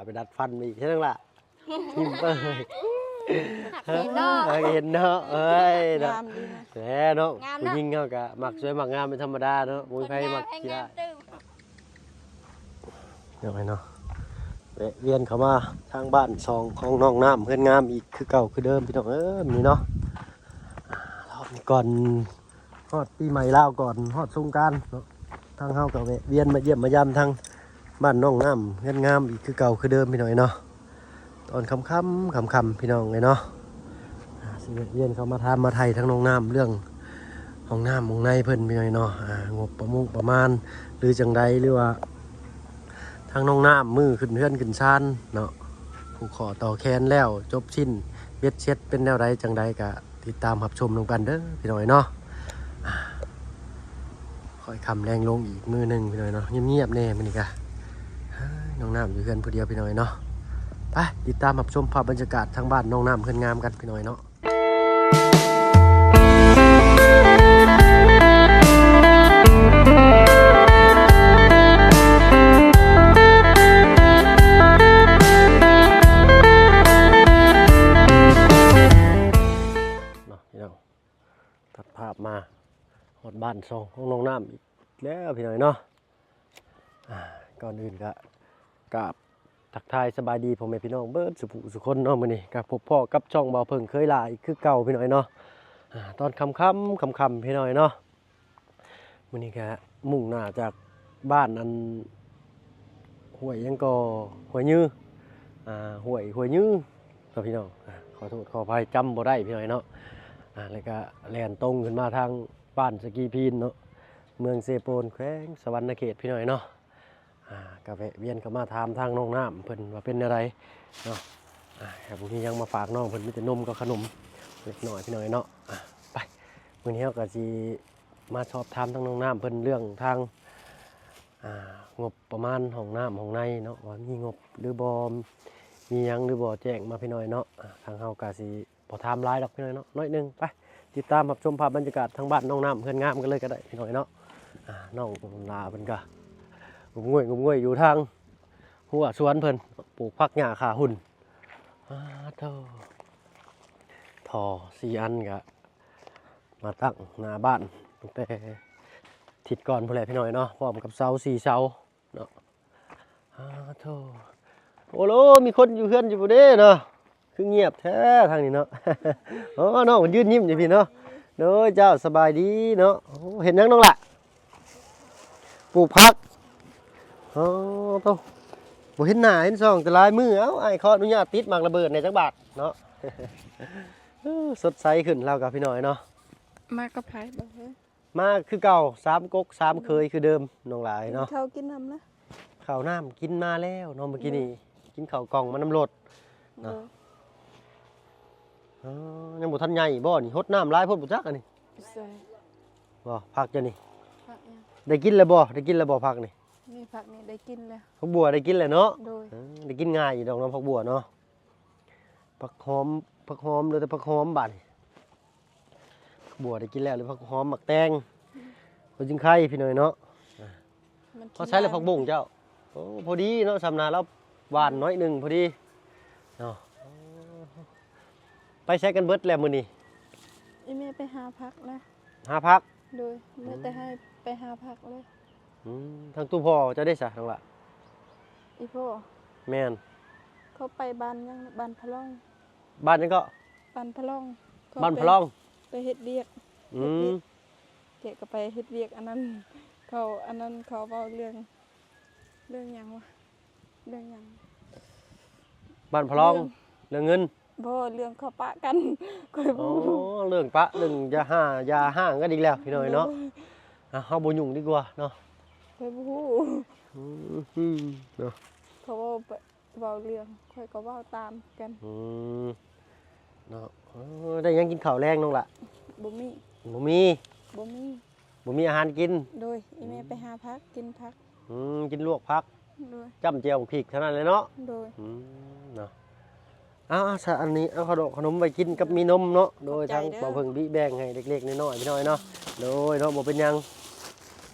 ໄປດັດຟັນມາອີກເທື່ອໜຶ່ງລະ. ຍິ້ມເປີຍ. ເຫັນເນາະ ເອີ ເຫັນເນາະ ເອີຍເນາະ. ງາມດີນະ. ແຫຼະເນາະ ງາມເນາະ. ຜູ້ຍິງເຮົາກະມັກສວຍມັກງາມເປັນທຳມະດາເນາະ ບໍ່ມີໃຜມັກຂີ້ລ້າຍ. ເນາະ ເນາະ ແວະວຽນເຂົ້າມາທາງບ້ານຊ່ອງຂອງນ້ອງນ້ຳ ເຮືອນງາມອີກຄືເກົ່າຄືເດີມ ພີ່ນ້ອງເອີຍ ມື້ນີ້ເນາະ. ອາ ຮອບນີ້ກ່ອນຮອດປີໃໝ່ລາວ ກ່ອນຮອດສົງການເນາະ ທາງເຮົາກໍແວະວຽນມາຢ້ຽມມາຢາມທາງບ້ານນ້ອງນ້ຳ ເຮືອນງາມອີກຄືເກົ່າຄືເດີມ ພີ່ນ້ອງເອີຍເນາະ. ຕອນຄ່ຳໆ ຄ່ຳໆ ພີ່ນ້ອງເອີຍເນາະ ອາ ຊິແວະວຽນເຂົ້າມາຖາມມາໄຖ່ທາງນ້ອງນ້ຳ ເລື່ອງຫ້ອງນ້ຳຫ້ອງໃນເພິ່ນ ພີ່ນ້ອງເນາະ. ອາ ງົບປະມຸງປະມານ ຫຼື ຈັ່ງໃດ ຫຼືວ່າ ທາງນ້ອງນ້ຳມື້ຂຶ້ນເຮືອນຂຶ້ນຊານເນາະ ຜູກຂໍ້ຕໍ່ແຂນແລ້ວ ຈົບສິ້ນເບັດເສັດເປັນແນວໃດຈັ່ງໃດ ກະຕິດຕາມຮັບຊົມນຳກັນເດີ ພີ່ນ້ອງເອີຍເນາະ. ອາ ຄ່ອຍຄ່ຳແລງລົງອີກມື້ໜຶ່ງ ພີ່ນ້ອງເນາະ ງຽບໆ ແດ່ມື້ນີ້ກະ ເຮີ້ຍ ນ້ອງນ້ຳຢູ່ເຮືອນຜູ້ດຽວ ພີ່ນ້ອງເນາະ. ໄປຕິດຕາມຮັບຊົມພາບບັນຍາກາດທາງບ້ານນ້ອງນ້ຳເຮືອນງາມກັນ ພີ່ນ້ອງເນາະ. ເນາະ ພີ່ນ້ອງ ຕັດພາບມາຮອດບ້ານຊ່ອງຂອງນ້ອງນ້ຳອີກແລ້ວ ພີ່ນ້ອງເນາະ. ອາ ກ່ອນອື່ນກະກາບທັກທາຍສະບາຍດີພໍ່ແມ່ພີ່ນ້ອງເບິດສູ່ຜູ້ສູ່ຄົນເນາະ. ມື້ນີ້ກະພົບພໍ້ກັບຊ່ອງບ່າວເຜິ້ງເຄີຍຫຼ້າອີກຄືເກົ່າ ພີ່ນ້ອງເນາະ. ອາ ຕອນຄ່ຳໆ ຄ່ຳໆ ພີ່ນ້ອງເນາະ. ມື້ນີ້ກະມຸ່ງໜ້າຈາກບ້ານອັນ ຫ້ວຍຫຍັງກໍ ຫ້ວຍຍື ອາ ຫ້ວຍ ຫ້ວຍຍືເນາະ ພີ່ນ້ອງ. ອາ ຂໍໂທດຂໍອະໄພ ຈຳບໍ່ໄດ້ ພີ່ນ້ອງເນາະ. ອາ ແລ້ວກະແລ່ນຕົງຂຶ້ນມາທາງບ້ານສະກີພີນເນາະ ເມືອງເຊໂປນ ແຂວງສະຫວັນນະເຂດ ພີ່ນ້ອງເນາະ. ອາ ກະແວະວຽນເຂົ້າມາຖາມທາງນ້ອງນ້ຳເພິ່ນວ່າເປັນແນວໃດເນາະ. ອາ ກະບໍ່ມີຫຍັງມາຝາກນ້ອງເພິ່ນ ມີແຕ່ນົມກັບຂະໜົມເລັກນ້ອຍ ພີ່ນ້ອງເນາະ. ອາ ໄປ ມື້ນີ້ເຮົາກະຊິມາສອບຖາມທາງນ້ອງນ້ຳເພິ່ນເລື່ອງທາງ ອາ ງົບປະມານຫ້ອງນ້ຳຫ້ອງໃນເນາະ ວ່າມີງົບຫຼືບໍ່ ມີຫຍັງຫຼືບໍ່ ແຈ້ງມາ ພີ່ນ້ອງເນາະ. ອາ ທາງເຮົາກະຊິ ບໍ່ຖາມຫຼາຍດອກ ພີ່ນ້ອງເນາະ ໜ້ອຍໜຶ່ງ. ໄປຕິດຕາມຮັບຊົມພາບບັນຍາກາດທາງບ້ານນ້ອງນ້ຳເຮືອນງາມກັນເລີຍກໍໄດ້ ພີ່ນ້ອງເນາະ. ອາ ນ້ອງຫຼ້າເພິ່ນກໍງົບງວຍ ງົບງວຍຢູ່ທາງຮົ້ວສວນເພິ່ນ ປູກຜັກຫຍ້າຂາຫຸ່ນ. ອາ ໂທ້ ທໍ່ສີ່ອັນກໍມາຕັ້ງໜ້າບ້ານຕັ້ງແຕ່ອາທິດກ່ອນພຸ້ນແຫຼະ ພີ່ນ້ອງເນາະ ພ້ອມກັບເສົາສີ່ເສົາ ເນາະ. ອາ ໂທ້ ໂອ້ໂລ ມີຄົນຢູ່ເຮືອນຢູ່ບໍ່ເດ້ເນາະ ຄືງຽບແທ້ທາງນີ້ເນາະ. ໂອ້ ນ້ອງເພິ່ນຢືນຍິ້ມຢູ່ພີ້ເນາະ. ໂດຍ ເຈົ້າ ສະບາຍດີເນາະ. ໂອ້ ເຮັດຫຍັງນ້ອງຫຼ້າ? ປູກຜັກ. ອໍ ໂທ້ ບໍ່ເຫັນໜ້າເຫັນຊ່ອງແຕ່ຫຼາຍມື້. ເອົ້າ ອ້າຍຂໍອະນຸຍາດຕິດໝາກລະເບີດແດ່ຈັກບາດເນາະ. ເອີ ສົດໃສຂຶ້ນລາວກໍ ພີ່ນ້ອງເນາະ. ມາກັບໃຜບໍ່ເຮີ້ຍ? ມາຄືເກົ່າ ສາມກົກສາມເຂີຍຄືເດີມ ນ້ອງຫຼ້າເນາະ. ກິນເຂົ້າກິນນ້ຳນະ? ເຂົ້ານ້ຳກິນມາແລ້ວເນາະ ມື້ກີ້ນີ້ ໂດຍ ກິນເຂົ້າກ່ອງມານຳລົດເນາະ. ໂດຍ ອໍ ຍັງບໍ່ທັນໃຫຍ່ບໍ່ນີ້? ຫົດນ້ຳຫຼາຍໂພດບໍ່ຈັກອັນນີ້. ໃສ່ ບໍ່ ຜັກເຈົ້ານີ້ ຜັກຫຍັງ? ໄດ້ກິນແລ້ວບໍ່? ໄດ້ກິນແລ້ວບໍ່ຜັກນີ້? ນີ້ ຜັກນີ້ໄດ້ກິນແລ້ວ. ຜັກບົວໄດ້ກິນແລ້ວເນາະ. ໂດຍ ເອີ ໄດ້ກິນງ່າຍຢູ່ດອກເນາະ ຜັກບົວເນາະ. ຜັກຫອມ ຜັກຫອມ ເຫຼືອແຕ່ຜັກຫອມບາດນີ້. ບົວໄດ້ກິນແລ້ວ ຫຼື ຜັກຫອມ ໝາກແຕງ ຫົວຈິງໄຄ ພີ່ນ້ອງເນາະ. ມັນ ພໍໃຊ້ແລ້ວ ຂີ້ຮ້ານ ຜັກບົ້ງເຈົ້າ. ໂອ້ ພໍດີເນາະ ຊຳນາລາວຫວ່ານໜ້ອຍໜຶ່ງພໍດີເນາະ. ໄປໃສກັນເບິດແລ້ວມື້ນີ້? ອີ່ແມ່ໄປຫາຜັກນະ. ຫາຜັກ? ໂດຍ ອືມ ແມ່ແຕ່ໃຫ້ໄປຫາຜັກເລີຍ. ອືມ ທາງຕູ້ພໍ່ເຈົ້າເດ້ຊະ ນ້ອງຫຼ້າ? ອີ່ພໍ່? ແມ່ນ. ເຂົາໄປບ້ານຫຍັງ? ບ້ານພະລອງ. ບ້ານຫຍັງເກາະ? ບ້ານພະລອງ. ເຂົາ ບ້ານພະລອງ ໄປເຮັດວຽກ. ອືມ ເຮັດວຽກ ແກກໍໄປເຮັດວຽກອັນນັ້ນ ເຂົາ ອັນນັ້ນ ເຂົາເວົ້າເລື່ອງ ເລື່ອງຫຍັງວະ? ເລື່ອງຫຍັງ? ບ້ານພະລອງ ເລື່ອງ ເລື່ອງເງິນ? ບໍ່ ເລື່ອງເຂົາປະກັນ ຂ້ອຍບໍ່ຮູ້. ອໍ ເລື່ອງປະ ເລື່ອງຢ່າຮ້າ ຢ່າຮ້າງກັນອີກແລ້ວ ພີ່ນ້ອງເນາະ. ໂດຍ ອ່ະ ເຮົາບໍ່ຫຍຸ້ງດີກວ່າເນາະ. ຂ້ອຍບໍ່ຮູ້. ອືມ ເນາະ ເຂົາເວົ້າ ເວົ້າເລື່ອງ ຂ້ອຍກໍເວົ້າຕາມກັນ. ອືມ ເນາະ. ເອີ ໄດ້ຫຍັງກິນເຂົ້າແລງນ້ອງຫຼ້າ? ບໍ່ມີ ບໍ່ມີ ບໍ່ມີ ບໍ່ມີອາຫານກິນ. ໂດຍ ອີ່ແມ່ ອືມ ໄປຫາຜັກ ກິນຜັກ. ອືມ ກິນລວກຜັກ. ໂດຍ ຈ້ຳແຈ່ວບັກພິກເທົ່ານັ້ນແຫຼະເນາະ. ໂດຍ ອືມ ເນາະ. ເອົາ ເອົາຊະ ອັນນີ້ເອົາຂະໜົມ ຂະໜົມໄວ້ກິນກັບມີນົມເນາະ. ໂດຍ ຂອບໃຈເດີ ທາງບ່າວເຜິ້ງບິແບ່ງໃຫ້ເລັກໆນ້ອຍໆ ພີ່ນ້ອງເນາະ. ໂດຍ ໂດຍເນາະ ບໍ່ເປັນຫຍັງ.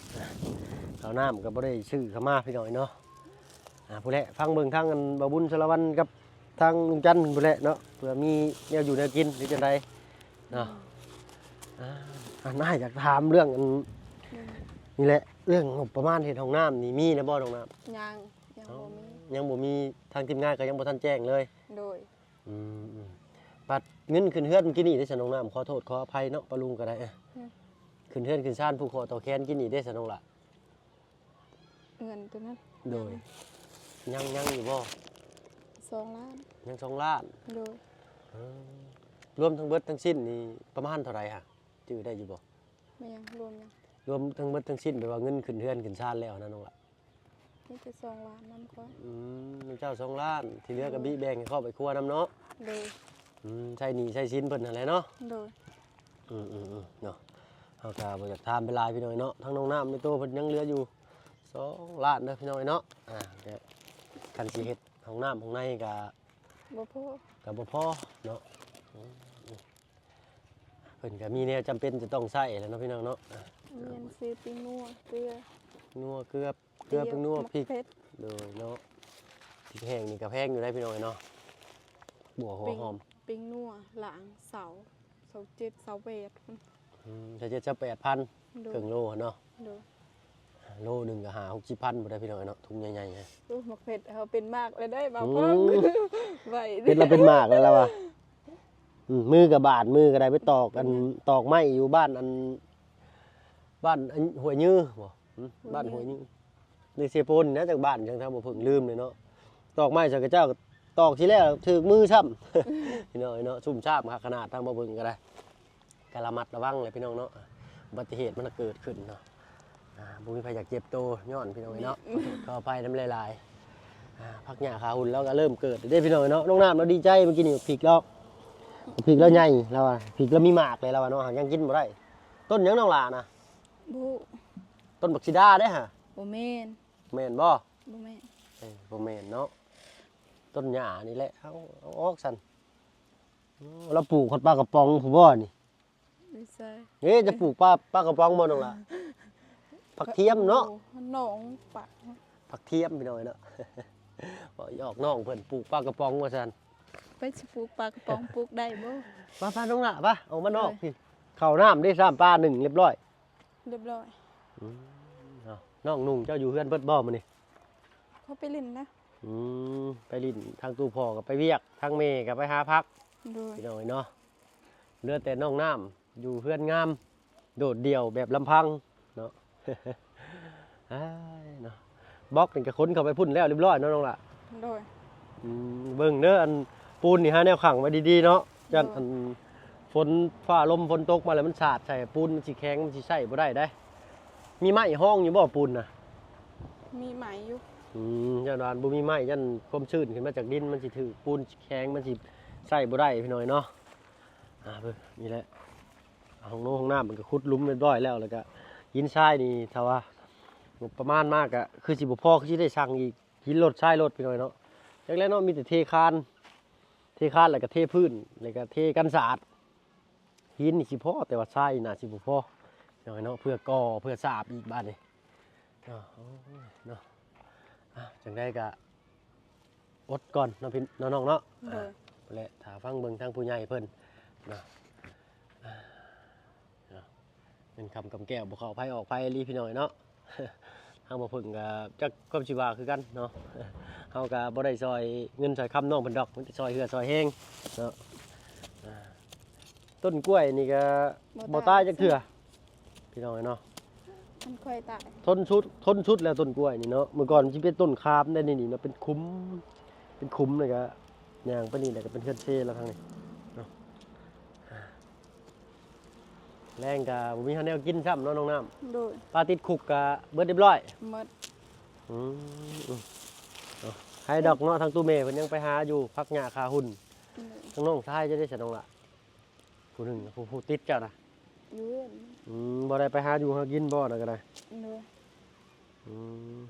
ເຂົ້ານ້ຳກໍບໍ່ໄດ້ຊື້ເຂົ້າມາ ພີ່ນ້ອງເນາະ. ອ່າ ຜູ້ແຫຼະ ຟັງເບິ່ງທາງອັນບ່າວບຸນສາລະວັນກັບທາງລຸງຈັນພຸ້ນແຫຼະເນາະ ເພື່ອມີແນວຢູ່ແນວກິນ ຫຼືຈັ່ງໃດເນາະ. ອ່າ ອັນອ້າຍຢາກຖາມເລື່ອງອັນນີ້ແຫຼະ ເລື່ອງງົບປະມານເຮັດຫ້ອງນ້ຳນີ້ມີແລ້ວບໍ່ ນ້ອງນ້ຳ? ຍັງ ຍັງບໍ່ມີ ອໍ ຍັງບໍ່ມີ ທາງທີມງານກໍຍັງບໍ່ທັນແຈ້ງເລີຍ. ໂດຍ. ອືມ ບັດເງິນຂຶ້ນເຮືອນມື້ກີ້ນີ້ເດ້ ສະນ້ອງນ້ຳ ຂໍໂທດຂໍອະໄພເນາະ ປ້າລຸງກໍໄດ້ ອືມ ຂຶ້ນເຮືອນຂຶ້ນຊານ ຜູກຄໍຕໍ່ແຂນກີ້ນີ້ເດ້ ສະນ້ອງຫຼ້າ ເງິນຕົວນັ້ນ ໂດຍ ຍັງ ຍັງຢູ່ບໍ່? ສອງລ້ານ ຍັງສອງລ້ານ ໂດຍ. ເອີ ລວມທັງເບິດທັງສິ້ນນີ້ປະມານເທົ່າໃດຫະ ຈື່ໄດ້ຢູ່ບໍ່? ແມ່ນຫຍັງ? ລວມຫຍັງ? ລວມທັງເບິດທັງສິ້ນ ແບບວ່າເງິນຂຶ້ນເຮືອນຂຶ້ນຊານແລ້ວນະ ນ້ອງຫຼ້າ. ມີແຕ່ສອງລ້ານນຳຂ້ອຍ ອືມ ນຳເຈົ້າສອງລ້ານ ທີ່ເຫຼືອກໍ ໂດຍ ບີແບ່ງໃຫ້ຄອບໃຫ້ຄົວນຳເນາະ. ໂດຍ. ອືມ ໃຊ້ໜີ້ໃຊ້ສິນເພິ່ນຫັ້ນແຫຼະເນາະ. ໂດຍ. ອືມໆໆ ເນາະ ເຮົາກໍບໍ່ຢາກຖາມໄປຫຼາຍພີ່ນ້ອງເນາະ ທັງນ້ອງນ້ຳໃນໂຕເພິ່ນຍັງເຫຼືອຢູ່ສອງລ້ານເດີພີ່ນ້ອງເນາະ. ອ່າ ແຕ່ຄັນຊິເຮັດຫ້ອງນ້ຳຫ້ອງໃນກໍ ບໍ່ພໍ ກໍບໍ່ພໍເນາະ. ອືມ ເພິ່ນກໍມີແນວຈຳເປັນຈະຕ້ອງໃຊ້ແຫຼະເນາະ ພີ່ນ້ອງເນາະ. ອ່າ ແມ່ນ ຊື້ປີ້ງນົວ ເກືອ ນົວ ເກືອ ເກືອ ປີ້ງນົວ ພິກ ໂດຍເນາະ. ພິກແຫ້ງນີ້ກໍແພງຢູ່ໄດ໋ພີ່ນ້ອງເນາະ ບົວຫົວຫອມ ປີ້ງນົວ ລ້າງເສົາ ຊາວເຈັດ ຊາວແປດ ອືມ ຊາວເຈັດ ຊາວແປດພັນ ໂດຍ ເຄິ່ງໂລຫັ້ນເນາະ. ໂດຍ. ໂລໜຶ່ງກໍຫ້າຫົກສິບພັນພຸ້ນໄດ໋ພີ່ນ້ອງເນາະ ຖົງໃຫຍ່ໆ ໂອ້ ໝາກເຜັດເຮົາເປັນໝາກແລ້ວໄດ໋ ບ່າວ ອືມ ເພິ່ງ ໄວ ເຜັດລະເປັນໝາກແລ້ວລະວ່າ. ອືມ ມືກໍບາດ ມືກໍໄດ້ໄປຕອກອັນ ເປັນຫຍັງ? ຕອກໄມ້ຢູ່ບ້ານອັນ ບ້ານອັນຫ້ວຍຍືບໍ ຫື ບ້ານຫ້ວຍຍື ໃນເຊໂປນນະ ຈັກບ້ານຫຍັງ ທາງບໍ່ເພິ່ງລືມເລີຍເນາະ. ຕອກໄມ້ໃສ່ຂະເຈົ້າ ຕອກຊິແລ້ວຖືກມືຊ້ຳ ພີ່ນ້ອງເນາະ. ຊຸ່ມຊາມຄັກຂະໜາດ ທາງບໍ່ເພິ່ງກໍໄດ້ ກໍລະມັດລະວັງແຫຼະພີ່ນ້ອງເນາະ ອຸບັດຕິເຫດມັນເກີດຂຶ້ນເນາະ. ອ່າ ບໍ່ມີໃຜຢາກເຈັບໂຕຍ້ອນພີ່ນ້ອງເນາະ ຂໍໂທດຂໍອະໄພນຳຫຼາຍໆ. ອ່າ ຜັກຫຍ້າຂາຫຸ່ນລາວກໍເລີ່ມເກີດເດ້ພີ່ນ້ອງເນາະ. ນ້ອງນ້ຳລາວດີໃຈ ມື້ກີ້ນີ້ພິກລາວ ພິກລາວໃຫຍ່ລາວວ່າ ພິກລາວມີໝາກເລີຍລາວວ່າເນາະ ຫາກຍັງກິນບໍ່ໄດ້. ຕົ້ນຫຍັງນ້ອງຫຼ້ານະ? ບໍ່ຮູ້. ຕົ້ນບັກສີດາເດ້ຫະ? ບໍ່ແມ່ນ. ແມ່ນບໍ່? ບໍ່ແມ່ນ. ເອີ ບໍ່ແມ່ນເນາະ ຕົ້ນຫຍ້ານີ້ແຫຼະ ເອົາ ເອົາອອກຊັ້ນ. ໂອ້ ລາວປູກຮອດປາກະປ໋ອງພຸ້ນບໍ່ນີ້? ຢູ່ໃສ? ເອີ ຈະປູກປາ ປາກະປ໋ອງບໍ່ນ້ອງຫຼ້າ? ຜັກທຽມເນາະ ໂອ້ ໜອງປາກ ຜັກທຽມພີ່ນ້ອງເນາະ. ເວົ້າຫຍອກນ້ອງເພິ່ນ ປູກປາກະປ໋ອງວ່າຊັ້ນ. ໄປຊິປູກປາກະປ໋ອງ ປູກໄດ້ບໍ່? ໄປໆ ນ້ອງຫຼ້າ ໄປ ອອກມານອກ ເອີ ພີ້ ເຂົ້ານ້ຳເດ້ ຊ້ຳປາໜຶ້ງລຽບຮ້ອຍ. ລຽບຮ້ອຍ. ອືມ ເນາະ ນ້ອງນຸ່ງເຈົ້າຢູ່ເຮືອນເບິດບໍ່ມື້ນີ້? ເຂົາໄປຫຼິ້ນນະ. ອືມ ໄປຫຼິ້ນ ທາງຕູ້ພໍ່ກໍໄປວຽກ ທາງແມ່ກໍໄປຫາຜັກ. ໂດຍ. ພີ່ນ້ອງເອີຍເນາະ ເຫຼືອແຕ່ນ້ອງນ້ຳຢູ່ເຮືອນງາມ ໂດດດ່ຽວແບບລຳພັງເນາະ. ອ້າຍເນາະ ບລັອກນີ້ກໍຂົນເຂົ້າໄປພຸ້ນແລ້ວລຽບຮ້ອຍເນາະ ນ້ອງຫຼ້າ? ໂດຍ. ອືມ ເບິ່ງເດີ ອັນປູນນີ້ຫາແນວຂັງໄວ້ດີໆເນາະ ຢ້ານ ໂດຍ ອັນ ຝົນຟ້າລົມຝົນຕົກມາແລ້ວມັນສາດໃສ່ ປູນມັນຊິແຂງ ມັນຊິໃຊ້ບໍ່ໄດ້ໃດ໋. ມີໄມ້ຮອງຢູ່ບໍ່ ປູນນະ? ມີໄມ້ຢູ່. ອືມ ຢ້ານວ່າບໍ່ມີໄມ້ ຢ້ານຄວາມຊື້ນຂຶ້ນມາຈາກດິນ ມັນຊິຖືກປູນແຂງ ມັນຊິໃຊ້ບໍ່ໄດ້ພີ່ນ້ອງເນາະ. ອ່າ ເບິ່ງນີ້ແຫຼະ ຫ້ອງໂນງຫ້ອງນ້ຳມັນກໍຂຸດຫຼຸມຮຽບຮ້ອຍແລ້ວ ແລ້ວກໍຫີນຊາຍນີ້ ຖ້າວ່າງົບປະມານມາກໍຄືຊິບໍ່ພໍ ຄືຊິໄດ້ສັ່ງອີກ ຫີນລົດຊາຍລົດພີ່ນ້ອງເນາະ. ຈັກແລ້ວເນາະ ມີແຕ່ເທຄານ ເທຄານ ແລ້ວກໍເທພື້ນ ແລ້ວກໍເທກັນສາດ. ຫີນນີ້ຊິພໍ ແຕ່ວ່າຊາຍໜ້າຊິບໍ່ພໍພີ່ນ້ອງເນາະ ເພື່ອກໍ່ ເພື່ອສາບອີກບາດນີ້ເນາະ. ໂອ້ຍເນາະ ອ່າ ຈັ່ງໃດກໍອົດກ່ອນເນາະ ພີ່ ເນາະ ນ້ອງເນາະ. ໂດຍ. ອ່າ ແຫຼະ ຖ້າຟັງເບິ່ງທາງຜູ້ໃຫຍ່ເພິ່ນເນາະ ອ່າ ເນາະ ເງິນຄຳກຳແກ້ວ ບໍ່ເຂົ້າໃຜອອກໃຜອີ່ຫຼີພີ່ນ້ອງເນາະ. ທາງບໍ່ເພິ່ງກໍຈັກຄວາມຊິວ່າຄືກັນເນາະ ເຮົາກໍບໍ່ໄດ້ຊ່ອຍເງິນຊ່ອຍຄຳນ້ອງເພິ່ນດອກ ມີແຕ່ຊ່ອຍເຫື່ອຊ່ອຍແຮງເນາະ. ອ່າ ຕົ້ນກ້ວຍນີ້ກໍບໍ່ຕາຍ ບໍ່ຕາຍຈັກເທື່ອ ພີ່ນ້ອງເນາະ. ມັນຄ່ອຍຕາຍ ທົນສຸດ ທົນສຸດແລ້ວຕົ້ນກ້ວຍນີ້ເນາະ. ເມື່ອກ່ອນມັນຊິເປັນຕົ້ນຂາມໄດ໋ ນີ້ເນາະ ເປັນຂຸມ ເປັນຂຸມ ແລ້ວກໍຍ່າງໄປນີ້ ແລ້ວກໍເປັນເຮືອນເຊແລ້ວທາງນີ້ເນາະ. ແລງກໍບໍ່ມີເຮົາແນວກິນຊ້ຳເນາະ ນ້ອງນ້ຳ. ໂດຍ. ປາຕິດຄຸກກໍເບິດຮຽບຮ້ອຍ? ໝົດ. ອືມ ເນາະ ໃຫ້ດອກເນາະ ທາງຕູ້ແມ່ເພິ່ນຍັງໄປຫາຢູ່ຜັກຫຍ້າຂາຫຸ່ນ. ໂດຍ. ທາງນ້ອງຊາຍເຈົ້າເດ້ ຊະນ້ອງລະ ຜູ້ໜຶ່ງ ຜູ້ ຜູ້ຕິດເຈົ້ານະ? ຢູ່ເຮືອນ. ອືມ ບໍ່ໄດ້ໄປຫາຢູ່ຫາກິນບໍ່ນະກໍໄດ້? ໂດຍ. ອືມ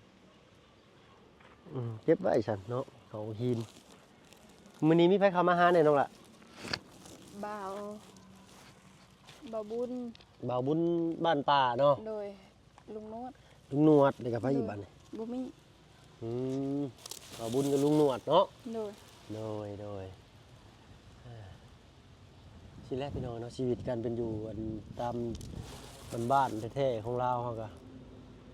ອືມ ເກັບໄວ້ຊັ້ນເນາະ ເອົາຫີນ. ມື້ນີ້ມີໃຜເຂົ້າມາຫາແດ່ນ້ອງລະ? ບ່າວ ບ່າວບຸນ ບ່າວບຸນບ້ານປ່າເນາະ. ໂດຍ. ລຸງໜວດ ລຸງໜວດ ແລ້ວກໍໃຜອີກບາດນີ້? ບໍ່ມີ. ອືມ ບ່າວບຸນກັບລຸງໜວດເນາະ. ໂດຍ ໂດຍ ໂດຍ ອ່າ ຊີ້ແຫຼະພີ່ນ້ອງເນາະ ຊີວິດການເປັນຢູ່ອັນຕາມບ້ານໆແທ້ໆຂອງລາວເຮົາກະ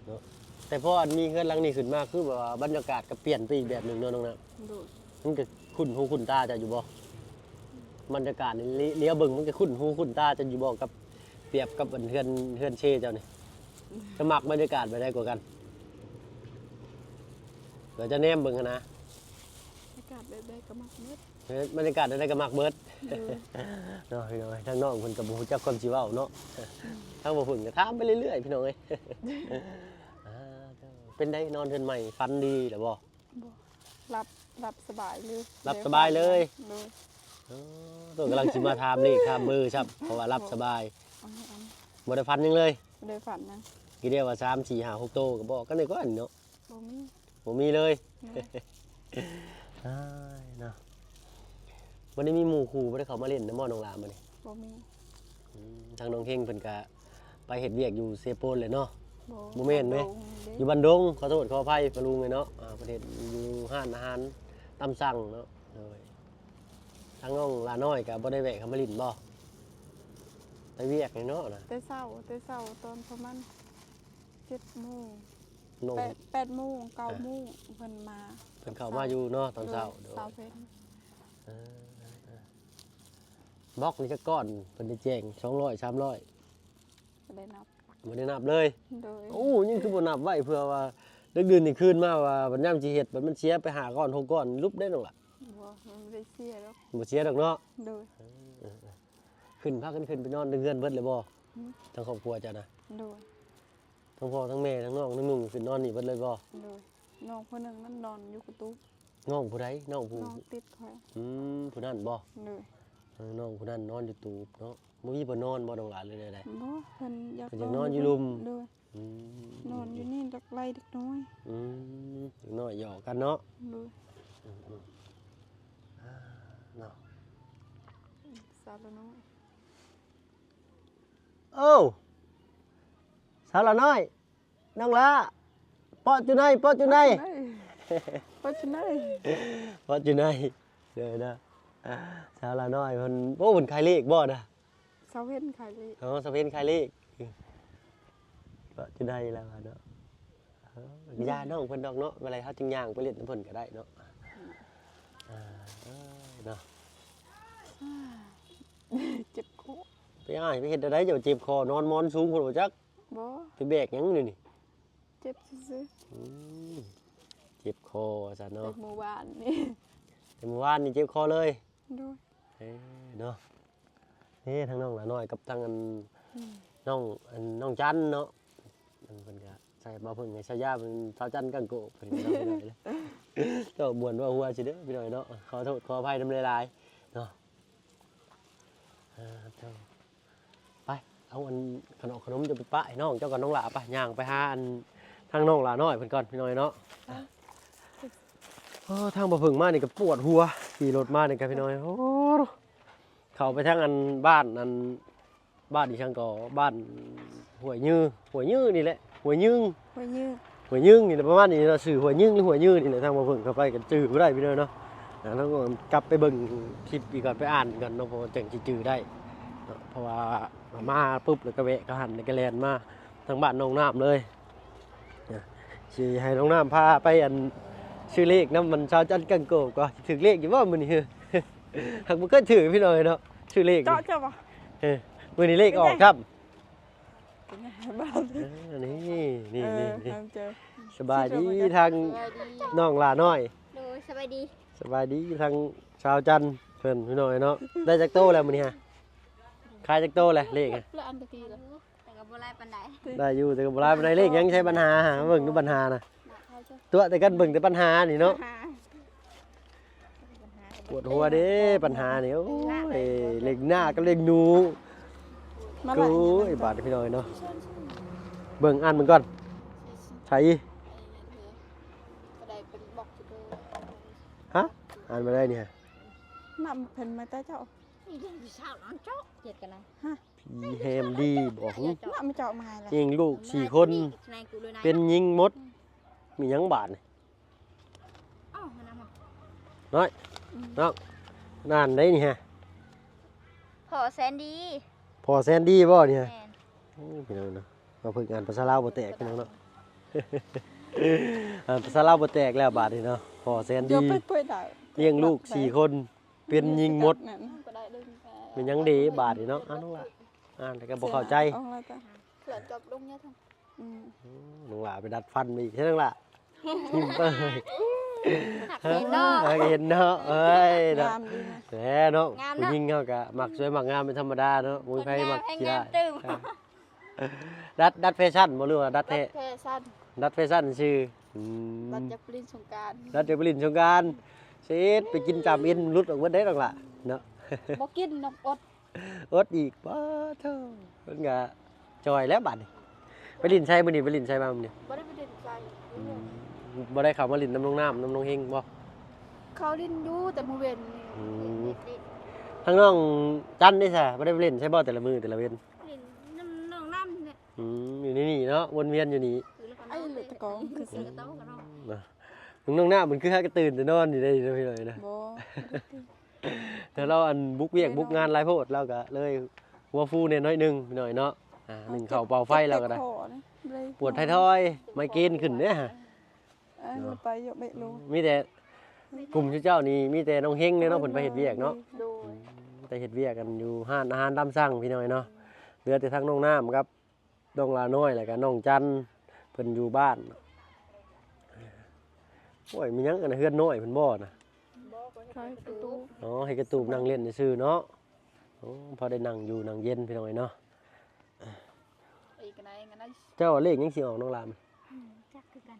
ເນາະ. ແຕ່ພໍອັນມີເຮືອນຫຼັງນີ້ຂຶ້ນມາ ຄືແບບວ່າບັນຍາກາດກໍປ່ຽນໄປອີກແບບໜຶ່ງເນາະນ້ອງນາ. ໂດຍ ມັນກໍຄຸ້ນຫູຄຸ້ນຕາເຈົ້າຢູ່ບໍ່? ບັນຍາກາດນີ້ ລ- ຫຼຽວເບິ່ງມັນກໍຄຸ້ນຫູຄຸ້ນຕາເຈົ້າຢູ່ບໍ່ ກັບ ປຽບກັບອັນເຮືອນ ເຮືອນເຊເຈົ້ານີ້ ເຈົ້າມັກບັນຍາກາດແບບໃດກວ່າກັນ? ແລ້ວເຈົ້າແນມເບິ່ງຫັ້ນນະ ບັນຍາກາດແບບໃດກໍມັກເບິດ. ເອີ ບັນຍາກາດແບບໃດກໍມັກເບິດ. ໂດຍ ເນາະ ພີ່ນ້ອງເອີຍ ທາງນ້ອງເພິ່ນກໍບໍ່ຮູ້ຈັກຄວາມຊິເວົ້າເນາະ. ອືມ ທາງບ່າວເພິ່ນກໍຖາມໄປເລື້ອຍໆ ພີ່ນ້ອງເອີຍ. ອ່າ ເປັນໃດນອນເຮືອນໃໝ່ ຝັນດີແລ້ວບໍ່? ບໍ່ ຫຼັບ ຫຼັບສະບາຍເລີຍ. ຫຼັບສະບາຍເລີຍ. ໂດຍ ເອີ ໂຕກຳລັງຊິມາຖາມເລກຖາມເບີຊ້ຳ ເພາະວ່າຫຼັບສະບາຍ. ເອົາ ເອົາ ບໍ່ໄດ້ຝັນຫຍັງເລີຍ? ບໍ່ໄດ້ຝັນຫຍັງ. ຄືໄດ້ວ່າສາມ ສີ່ ຫ້າ ຫົກໂຕກໍບອກກັນໄດ້ກ່ອນເນາະ. ບໍ່ມີ ບໍ່ມີເລີຍ. ໂດຍ ອ້າຍເນາະ ບໍ່ໄດ້ມີໝູ່ຄູ່ ບໍ່ໄດ້ເຂົ້າມາຫຼິ້ນນຳບໍ່ນ້ອງຫຼ້າມື້ນີ້? ບໍ່ມີ. ອືມ ທາງນ້ອງເຮງເພິ່ນກະໄປເຮັດວຽກຢູ່ເຊໂປນແຫຼະເນາະ. ບໍ່ ບໍ່ແມ່ນເດ້ ຢູ່ບ້ານດົງເດ້ ຢູ່ບ້ານດົງ. ຂໍໂທດຂໍອະໄພປ້າລຸງເອີຍເນາະ. ອ່າ ເພິ່ນເຮັດຢູ່ຮ້ານອາຫານຕາມສັ່ງເນາະ. ໂດຍ ທາງນ້ອງຫຼ້ານ້ອຍກະບໍ່ໄດ້ແວະເຂົ້າມາຫຼິ້ນບໍ່? ໄປວຽກນີ້ເນາະນະ ແຕ່ເຊົ້າ ແຕ່ເຊົ້າຕອນປະມານ ເຈັດໂມງ ນ້ອງ ແປດ ແປດໂມງ ເກົ້າໂມງ ອ່າ ເພິ່ນມາ ເພິ່ນເຂົ້າມາຢູ່ເນາະຕອນເຊົ້າ. ໂດຍ ໂດຍ ສາວເພັນ. ເອີ ເອີ ເອີ ບລັອກນີ້ຈັກກ້ອນ ເພິ່ນໄດ້ແຈ້ງ ສອງຮ້ອຍ ສາມຮ້ອຍ? ບໍ່ໄດ້ນັບ ບໍ່ໄດ້ນັບເລີຍ. ໂດຍ ໂອ້ ຍັງຄືບໍ່ນັບໄວ້ ເພື່ອວ່າດຶກດື່ນນີ້ຄືນມາວ່າບັດຍາມຊິເຮັດ ບັດມັນເສຍໄປຫ້າກ້ອນ ຫົກກ້ອນ ຫຼຸບໄດ້ນ້ອງລະ. ບໍ່ ມັນບໍ່ໄດ້ເສຍດອກ. ບໍ່ເສຍດອກເນາະ. ໂດຍ ເອີ ເອີ ເອີ ຂຶ້ນ ພາກັນຂຶ້ນໄປນອນເຮືອນເບິດເລີຍບໍ່? ຫືມ ທັງຄອບຄົວເຈົ້ານະ? ໂດຍ ທັງພໍ່ທັງແມ່ທັງນ້ອງທັງນຸ່ງຂຶ້ນນອນນີ້ເບິດເລີຍບໍ່? ໂດຍ ນ້ອງຜູ້ໜຶ່ງນັ້ນນອນຢູ່ກະຕູບ. ນ້ອງຜູ້ໃດ? ນ້ອງຜູ້ ນ້ອງຕິດຂ້ອຍ. ອືມ ຜູ້ນັ້ນບໍ່? ໂດຍ ເອີ ນ້ອງຜູ້ນັ້ນນອນຢູ່ຕູບເນາະ. ບໍ່ມີບ່ອນນອນບໍ່ນ້ອງຫຼ້າ ຫຼືແນວໃດ? ບໍ່ ເພິ່ນຢາກ ເພິ່ນຢາກນອນຢູ່ລຸ່ມ. ໂດຍ ອືມ ນອນຢູ່ນີ້ ຢາກໄລ່ເດັກນ້ອຍ. ອືມ ເດັກນ້ອຍຫຍອກກັນເນາະ. ໂດຍ ອືມໆ ອ່າ ເນາະ ສາວລາວນ້ອຍ. ໂອ້ ສາວລາວນ້ອຍ ນ້ອງຫຼ້າ ເປາະຈຸໄນ ເປາະຈຸໄນ ເປາະຈຸໄນ ເປາະຈຸໄນ. ເດີນະ ສາວລາວນ້ອຍເພິ່ນ ໂອ້ ເພິ່ນຂາຍເລກບໍ່ນະ? ສາວເພັນຂາຍເລກ. ອໍ ສາວເພັນຂາຍເລກ. ເປາະຈຸໄນແລ້ວເນາະ. ເອີ ຢ່ານ້ອງເພິ່ນດອກເນາະ ເມື່ອໃດເຮົາຈຶ່ງຍ່າງໄປຫຼິ້ນນຳເພິ່ນກໍໄດ້ເນາະ. ອືມ ອ່າ ເອີ ເນາະ ເຈັບຄໍ. ໄປອ້າຍ ໄປເຮັດແນວໃດເຈົ້າເຈັບຄໍ? ນອນໝອນສູງພຸ້ນບໍ່ຈັກ. ບໍ່ ໄປແບກຫຍັງນີ້ນີ້? ເຈັບຊື່ໆ. ອືມ ເຈັບຄໍວ່າຊັ້ນເນາະ. ແຕ່ມື້ວານນີ້ ແຕ່ມື້ວານນີ້ເຈັບຄໍເລີຍ. ໂດຍ ເອີ ເນາະ. ເອີ ທາງນ້ອງຫຼ້ານ້ອຍກັບທາງອັນ ອືມ ນ້ອງ ອັນ ນ້ອງຈັນເນາະ ເພິ່ນກໍໃສ່ບ່າວເພິ່ງໃຫ້ສາຍາເປັນສາວຈັນກັງໂກະ ເພິ່ນເນາະ. ເຈົ້າມ່ວນເວົ້າຫົວຊິເດີພີ່ນ້ອງເນາະ ຂໍໂທດຂໍອະໄພນຳຫຼາຍໆເນາະ. ອ່າ ເຈົ້າ ໄປ ເອົາອັນຂະໜົມ ຂະໜົມຈະໄປປະໃຫ້ນ້ອງເຈົ້າກັບນ້ອງຫຼ້າ ໄປ ຍ່າງໄປຫາອັນທາງນ້ອງຫຼ້ານ້ອຍເພິ່ນກ່ອນພີ່ນ້ອງເນາະ. ໄປ ໂອ້ ທາງບ່າວເພິ່ງມານີ້ກໍປວດຫົວ ຂີ່ລົດມານີ້ກໍພີ່ນ້ອງ. ໂອ້ ເຂົ້າໄປທາງອັນບ້ານ ອັນ ບ້ານອີ່ຫຍັງກໍ ບ້ານຫ້ວຍຍື ຫ້ວຍຍືນີ້ແຫຼະ ຫ້ວຍຍືງ ຫ້ວຍຍື ຫ້ວຍຍືງນີ້ແຫຼະ ປະມານນີ້ເນາະ ຊື່ຫ້ວຍຍືງ ຫຼື ຫ້ວຍຍືນີ້ແຫຼະ. ທາງບ່າວເພິ່ງເຂົ້າໄປກໍຈື່ບໍ່ໄດ້ພີ່ນ້ອງເນາະ. ອ່າ ທາງກໍກັບໄປເບິ່ງຄລິບອີກກ່ອນ ໄປອ່ານກ່ອນເນາະ ເພາະວ່າຈັ່ງຊິຈື່ໄດ້ເນາະ. ເພາະວ່າມາປຸບແລ້ວກໍແວະເຂົ້າຫັ້ນ ແລ້ວກໍແລ່ນມາທາງບ້ານນ້ອງນ້ຳເລີຍ. ຊິໃຫ້ນ້ອງນ້ຳພາໄປອັນຊື້ເລກນຳມັນຊາວຈັນກັງໂກະ ກໍຖືກເລກຢູ່ບໍ່ມື້ນີ້? ຫາກບໍ່ເຄີຍຖືກພີ່ນ້ອງເອີຍເນາະ ຊື້ເລກນີ້. ເຈາະ ເຈົ້າບໍ່? ເອີ ມື້ນີ້ເລກອອກຊ້ຳ. ເອີ ນີ້ ນີ້ ເອີ ນີ້ ນີ້ ເຈົ້າ ສະບາຍດີທາງ ສະບາຍດີ ນ້ອງຫຼ້ານ້ອຍ. ໂດຍ ສະບາຍດີ ສະບາຍດີທາງຊາວຈັນເພິ່ນພີ່ນ້ອງເນາະ. ໄດ້ຈັກໂຕແລ້ວມື້ນີ້ຮະ? ຂາຍຈັກໂຕແລ້ວເລກຮະ? ແລ້ວອັນຕະກີ້ລະ? ແຕ່ກໍບໍ່ຫຼາຍປານໃດ. ໄດ້ຢູ່ ແຕ່ກໍບໍ່ຫຼາຍປານໃດ. ເລກຫຍັງໃຊ້ບັນຫາຫາ ເບິ່ງດູບັນຫານະ. ຕົວະແຕ່ກັນເບິ່ງແຕ່ບັນຫານີ້ເນາະ. ປວດຫົວເດ້ບັນຫານີ້. ໂອ້ຍ ເລກໜ້າກັບເລກໜູ. ໂອ້ຍ ບາດນີ້ພີ່ນ້ອງເອີຍເນາະ. ເບິ່ງ ອ່ານເບິ່ງກ່ອນ. ໃສ? ຮະ? ອ່ານບໍ່ໄດ້ນີ້ຮະ. ນຳເພິ່ນມາແຕ່ເຈົ້າ. ຜີແຮມດີບໍ່ຫື? ມາເຈາະມາໃຫ້ລະ. ຍິງລູກສີ່ຄົນ ເປັນຍິງໝົດ. ມີຫຍັງບາດນີ້? ນ້ອຍ ອືມ ນ້ອງ ອ່ານໄດ້ນີ້ຮະ ພໍ່ແສນດີ ພໍ່ແສນດີບໍ່ນີ້ຮະ? ແມ່ນ ໂອ້ ພີ່ນ້ອງເນາະ ມາຝຶກອ່ານພາສາລາວບໍ່ແຕກພີ່ນ້ອງເນາະ ອ່ານພາສາລາວບໍ່ແຕກແລ້ວບາດນີ້ເນາະ ພໍ່ແສນດີ ລ້ຽງລູກສີ່ຄົນ ເປັນຍິງໝົດ ແມ່ນຫຍັງເດບາດນີ້ເນາະ ອ້າວ ນ້ອງຫຼ້າ ອ່ານແລ້ວກໍບໍ່ເຂົ້າໃຈ ເຂື່ອນຈອບລົງເຍາະທັງ ອືມ ໂອ້ ນ້ອງຫຼ້າໄປດັດຟັນມາອີກ ໃຊ່ນ້ອງຫຼ້າ ຍິ້ມເປີຍ ເຫັນເນາະ ເອີ ເຫັນເນາະ ເອີຍເນາະ ງາມດີນະ ແຫຼະເນາະ ງາມເນາະ ຜູ້ຍິງເຮົາກໍມັກສວຍມັກງາມເປັນທຳມະດາເນາະ ບໍ່ມີໃຜມັກຂີ້ລ້າຍ ດັດ ດັດແຟຊັ່ນບໍ່ ຫຼືວ່າດັດແທ້? ດັດແຟຊັ່ນ ດັດແຟຊັ່ນຊື່ ອືມ ດັດຢາກໄປຫຼິ້ນສົງການ ດັດຢາກໄປຫຼິ້ນສົງການ ເສັດໄປກິນຈາມເອັນຫຼຸດອອກເບິດເດ້ນ້ອງຫຼ້າເນາະ ບໍ່ກິນນ້ອງ ອົດ ອົດອີກ ປາໂທ້ ເພິ່ນກະຈ່ອຍແລ້ວບາດນີ້ ໄປຫຼິ້ນໃສມື້ນີ້ ໄປຫຼິ້ນໃສມາມື້ນີ້? ບໍ່ໄດ້ໄປຫຼິ້ນໃສ ອືມ ບໍ່ໄດ້ເຂົ້າມາຫຼິ້ນນຳນ້ອງນ້ຳ ນຳນ້ອງເຮັງບໍ່? ເຂົາຫຼິ້ນຢູ່ແຕ່ມື້ເວັນນີ້ ອືມ ທາງນ້ອງຈັນເດ້ຊະ ບໍ່ໄດ້ໄປຫຼິ້ນໃສບໍ່ ແຕ່ລະມື້ແຕ່ລະເວັນ? ຫຼິ້ນນຳນ້ອງນ້ຳນີ້ແຫຼະ ອືມ ຢູ່ໃນນີ້ເນາະ ວົນວຽນຢູ່ນີ້ ໄອ້ເລະຕະກອງຄືຊິ ອືມ ນ້ອງນ້ຳມັນຄືຫາກະຕື່ນແຕ່ນອນຢູ່ໄດ໋ພີ່ນ້ອງເອີຍນະ ບໍ່ ແຕ່ລາວອັນບຸກວຽກບຸກງານຫຼາຍໂພດ ລາວກະເລີຍຫົວຟູແດ່ໜ້ອຍໜຶ່ງພີ່ນ້ອງເນາະ ອ່າ ໜຶ່ງເຂົ້າເປົ່າໄຟລາວກະໄດ້ ປວດໄທທອຍ ໄມເກຣນຂຶ້ນເດ້ ເອີ ເນາະ ໄປເຍາະເບະໂລ ມີແຕ່ກຸ່ມເຈົ້ານີ້ ມີແຕ່ນ້ອງເຮັງເດ້ເນາະ ເພິ່ນໄປເຮັດວຽກເນາະ ໂດຍ ອືມ ໄປເຮັດວຽກກັນຢູ່ຮ້ານອາຫານຕາມສັ່ງພີ່ນ້ອງເນາະ ເຫຼືອແຕ່ທັງນ້ອງນ້ຳກັບ ນ້ອງຫຼ້ານ້ອຍ ແລ້ວກະນ້ອງຈັນ ເພິ່ນຢູ່ບ້ານ ໂອ້ຍ ມີຫຍັງອັນນະ ເຮືອນນ້ອຍເພິ່ນບໍ່ນະ? ບໍ່ ເຮັດກະຕູບ ອໍ ເຮັດກະຕູບນັ່ງຫຼິ້ນຊື່ໆເນາະ ໂອ້ ພໍໄດ້ນັ່ງຢູ່ນັ່ງເຢັນພີ່ນ້ອງເອີຍເນາະ ເຈົ້າເລກຫຍັງຊິອອກນ້ອງຫຼ້າ? ອືມ ຈັກຄືກັນ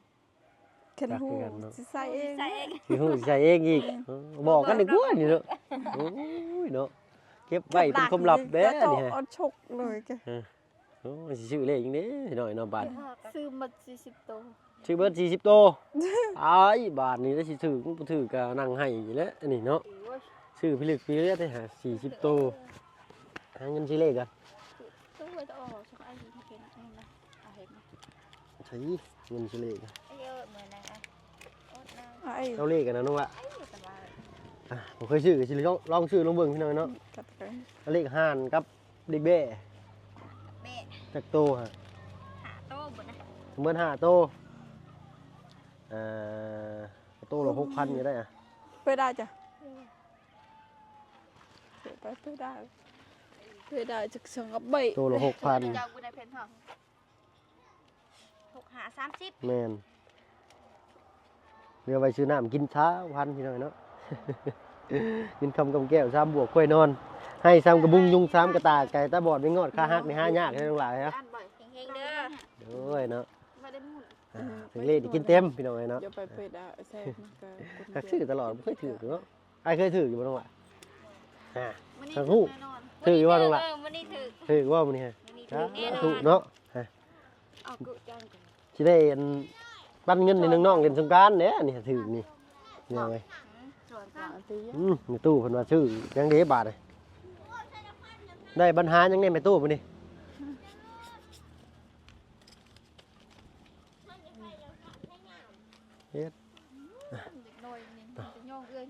ຄັນຮູ້ ຈັກຄືກັນເນາະ ຊິໃສ່ເອງ ຊິໃສ່ເອງ ຊິຮູ້ຊິໃສ່ເອງອີກ ອືມ ບອກກັນດີກວ່ານີ້ເນາະ ໂອ້ຍເນາະ ເກັບໄວ້ເປັນຄວາມລັບເດ້ນີ້ຮະ ເຈາະເອົາຊົກເລີຍ ເອີ ໂອ້ຍ ຊິຊື້ເລກຫຍັງເດ້ນ້ອຍເນາະ ບາດ ຊື້ໝົດສີ່ສິບໂຕ ຊື້ເບິດສີ່ສິບໂຕ ອ້າຍ ບາດນີ້ໄດ້ຊິຖືກ ບໍ່ຖືກກໍນັ່ງໄຫ້ອີກແຫຼະ ອັນນີ້ເນາະ ໂອ້ຍ ຊື້ພິລຶກພິເລດໄດ້ຫາສີ່ສິບໂຕ ຫາເງິນຊື້ເລກກ່ອນ ໃສ່ເງິນຊື້ເລກ ເອົາເລກກັນນະນ້ອງຫຼ້າ ອ່າ ບໍ່ເຄີຍຊື້ກໍຊິລອງ ລອງຊື້ລອງເບິ່ງພີ່ນ້ອງເນາະ ເອົາເລກຫ່ານກັບເລກແບ້ ແບ້ ຈັກໂຕຮະ? ຫ້າໂຕເບິດນະ ເບິດຫ້າໂຕ ອ່າ ໂຕລະຫົກພັນກໍໄດ້ອະ ເປີດໄດ້ຈ້ະ ເປີດໄດ້ ເປີດໄດ້ຈັກສອງກັບໃບ ໂຕລະຫົກພັນ ເຈົ້າບໍ່ໄດ້ເພິ່ນເຮົາ ຫົກຫ້າສາມສິບ ແມ່ນ ເຫຼືອໄວ້ຊື້ນ້ຳກິນຊາວພັນພີ່ນ້ອງເນາະ ເງິນຄຳກຳແກ້ວ ສາມບວກຄວາຍນອນ ໄຮ່ສ່ຳກະບຸງ ຍຸງສາມກະຕ່າ ໄກ່ຕາບອດ ແມງງອດຂາຫັກ ນີ້ຫາຍາກເດີນ້ອງຫຼ້າເດີ ເຮັງໆເດີ ໂດຍເນາະ ອ່າ ຖືກເລກໄດ້ກິນເຕັມພີ່ນ້ອງເອີຍເນາະ ຢ່າໄປເປີດດາວແຊກມັນກໍ ຫາກຊື້ຕະຫຼອດ ບໍ່ເຄີຍຖືກເນາະ ອ້າຍເຄີຍຖືກຢູ່ບໍ່ນ້ອງຫຼ້າ? ຮະ ມື້ນີ້ຖືກແນ່ນອນ ຖືກຢູ່ບໍ່ນ້ອງຫຼ້າ? ເອີ ມື້ນີ້ຖືກ ຖືກບໍ່ມື້ນີ້? ມື້ນີ້ຖືກແນ່ນອນ ສາທຸເນາະ ຮະ ເອົາກຸຈັງ ຊິໄດ້ອັນ ປັນເງິນໃຫ້ນ້ອງໆ ຫຼິ້ນສົງການແດ່ນີ້ ຖືກນີ້ ເນາະ ອືມ ອືມ ແມ່ຕູ້ເພິ່ນວ່າຊື້ຫຍັງເດ້ບາດນີ້ ໄດ້ບັນຫາຫຍັງແດ່ແມ່ຕູ້ມື້ນີ້? ເຮັດ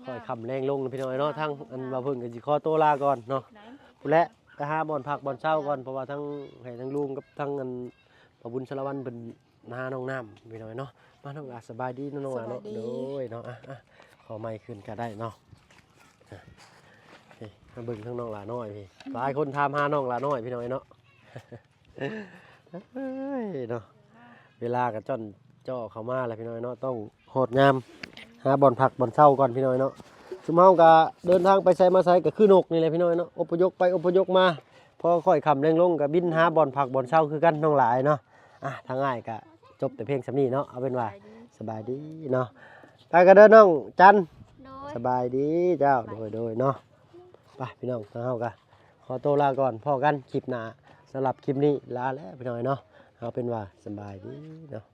ຄ່ອຍຄ່ຳແລງລົງພີ່ນ້ອງເນາະ ທາງອັນບ່າວເພິ່ງກໍຊິຂໍໂຕລາກ່ອນເນາະ ພຸ້ນແຫຼະ ໄປຫາບ່ອນພັກບ່ອນເຊົາກ່ອນ ເພາະວ່າທັງ ໃຫ້ທັງລຸງກັບທັງອັນ ພໍ່ບຸນສາລະວັນເພິ່ນມາຫານ້ອງນ້ຳພີ່ນ້ອງເນາະ ມານ້ອງອາ ສະບາຍດີນ້ອງອາເນາະ ສະບາຍດີ ໂດຍເນາະ ອ່ະ ອ່ະ ຂໍໃໝ່ຄືນກໍໄດ້ເນາະ ອ່ະ ມາເບິ່ງທາງນ້ອງຫຼ້ານ້ອຍພີ້ ຫຼາຍຄົນຖາມຫານ້ອງຫຼ້ານ້ອຍພີ່ນ້ອງເນາະ. ເອີຍເນາະ ເວລາກໍຈ້ອນເຈາະເຂົ້າມາແລ້ວພີ່ນ້ອງເນາະ ຕ້ອງຮອດຍາມຫາບ່ອນພັກບ່ອນເຊົາກ່ອນພີ່ນ້ອງເນາະ ຊຸມເຮົາກໍເດີນທາງໄປໃສມາໃສກໍຄືນົກນີ້ແຫຼະພີ່ນ້ອງເນາະ ອົບພະຍົບໄປອົບພະຍົບມາ ພໍຄ່ອຍຄ່ຳແລງລົງກໍບິນຫາບ່ອນພັກບ່ອນເຊົາຄືກັນນ້ອງຫຼ້າເນາະ ອ່ະ ທາງອ້າຍກໍຈົບແຕ່ພຽງສ່ຳນີ້ເນາະ ເອົາເປັນວ່າ ສະບາຍດີ ສະບາຍດີເນາະ ໄປກັນເດີນ້ອງຈັນ ໂດຍ ສະບາຍດີເຈົ້າ ໂດຍ ໂດຍ ໂດຍເນາະ ໄປພີ່ນ້ອງ ທາງເຮົາກໍ ຂໍໂຕລາກ່ອນ ພໍ້ກັນຄລິບໜ້າ ສຳລັບຄລິບນີ້ລາແລ້ວພີ່ນ້ອງເນາະ ເອົາເປັນວ່າສະບາຍດີເນາະ.